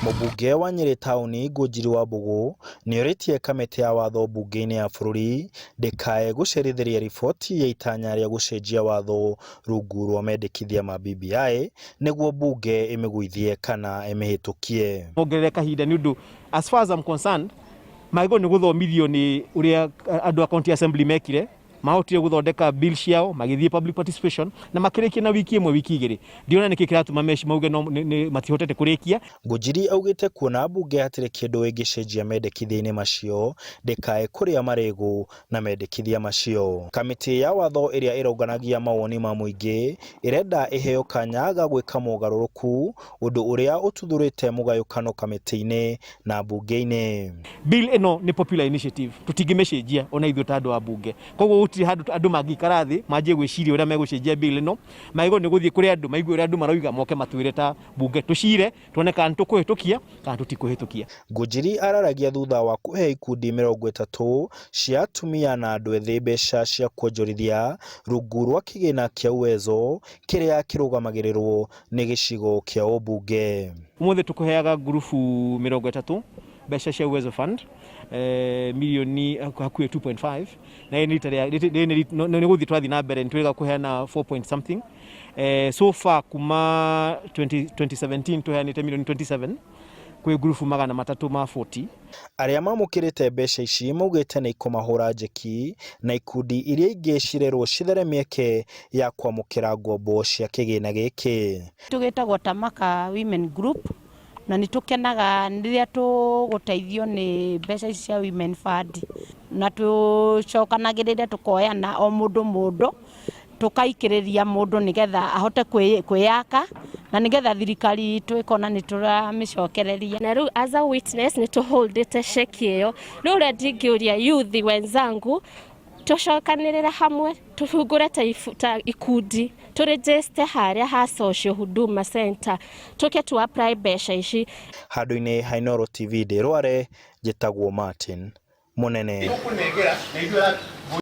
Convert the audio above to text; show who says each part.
Speaker 1: Mũmbunge wa Nyĩrĩ taũni Ngũnjiri wa Mbũgũ nĩorĩtie kamĩtĩ ya watho mbunge-inĩ ya bũrũri ndĩkae gũcerithĩria riboti ya itanya rĩa gũcenjia watho rungu rwa mendekithia ma BBI nĩguo mbunge ĩmĩgũithie kana ĩmĩhĩtũkie.
Speaker 2: Mongerere kahinda nĩ ũndũ as far as I'm concerned magĩrĩirwo nĩ gũthomithio nĩ ũrĩa andũ a county assembly mekire. Mahotire gũthondeka bill ciao, magĩthiĩ public participation na makĩrĩkia na wiki ĩmwe wiki igĩrĩ. Ndiona nĩkĩ kĩratũma meci mauge no matihotete kũrĩkia.
Speaker 1: Ngũnjiri augĩte kuona mbunge hatirĩ kĩndũ ĩngĩcenjia mendekithia-inĩ macio ndĩkae kũrĩa marĩgũ na mendekithia macio. Kamĩtĩ ya watho ĩrĩa ĩronganagia mawoni ma mũingĩ ĩrenda ĩheo kanya ga gwĩka mogarũrũku ũndũ ũrĩa ũtuthũrĩte mũgayũkano kamĩtĩ-inĩ na mbunge-inĩ.
Speaker 2: Bill ĩno nĩ popular initiative, tũtingĩmĩcenjia ona ithuĩ ta andũ a mbunge. Koguo gũtirĩ handũ andũ mangĩikara thĩ manjie gwĩciria ũrĩa megũcenjia bill ĩno, magĩrĩirwo nĩ gũthiĩ kũrĩ andũ maigue ũrĩa andũ maroiga moke matwĩre ta mbunge tũcire tuone kana nĩ tũkũhĩtũkia kana tũtikũhĩtũkia.
Speaker 1: Ngũnjiri araragia thutha wa kũhe ikundi 30 cia atumia na andũ ethĩ mbeca cia kuonjorithia rungu rwa kĩgĩna kĩa Uwezo kĩrĩa kĩrũgamagĩrĩrwo nĩ gĩcigo kĩa ũmbunge.
Speaker 2: Ũmũthĩ tũkũheaga ngurubu 30 mbeca cia Uwezo Fund mirioni hakuhĩ 2.5 na rĩrĩ nĩ rita rĩa rĩrĩ nĩ gũthiĩ tũrathiĩ na mbere nĩ twĩrĩga kũheana 4 point something. So far kuma 2017 tũheanĩte mirioni 27 kwĩ ngurubu 340.
Speaker 1: Arĩa mamũkĩrĩte mbeca ici maugĩte nĩ ikũmahũra njeki na ikundi iria ingĩ cirerwo cithere mĩeke ya kwamũkĩra ngombo cia kĩgĩna gĩkĩ.
Speaker 3: Tũgĩtagwo Tamaka Women Group na nĩ tũkenaga rĩrĩa tũgũteithio nĩ mbeca ici cia Women Fund na tũcokanagĩrĩre tũkoyana o mũndũ mũndũ tũkaikĩrĩria mũndũ nĩgetha ahote kwĩyaka na nĩgetha thirikari itũ ĩkona nĩ tũramĩcokereria.
Speaker 4: Na rĩu as a witness nĩ tũholdĩte ceki ĩyo. Rĩu ũrĩa ndingĩũria youth wenzangu tũcokanĩrĩre hamwe tũhingũre ta ikundi tũregister harĩa ha Social Huduma Center tũke tu apply mbeca ici.
Speaker 1: Handũ-inĩ ha Inooro TV ndĩ Rware, njĩtagwo Martin Mũnene.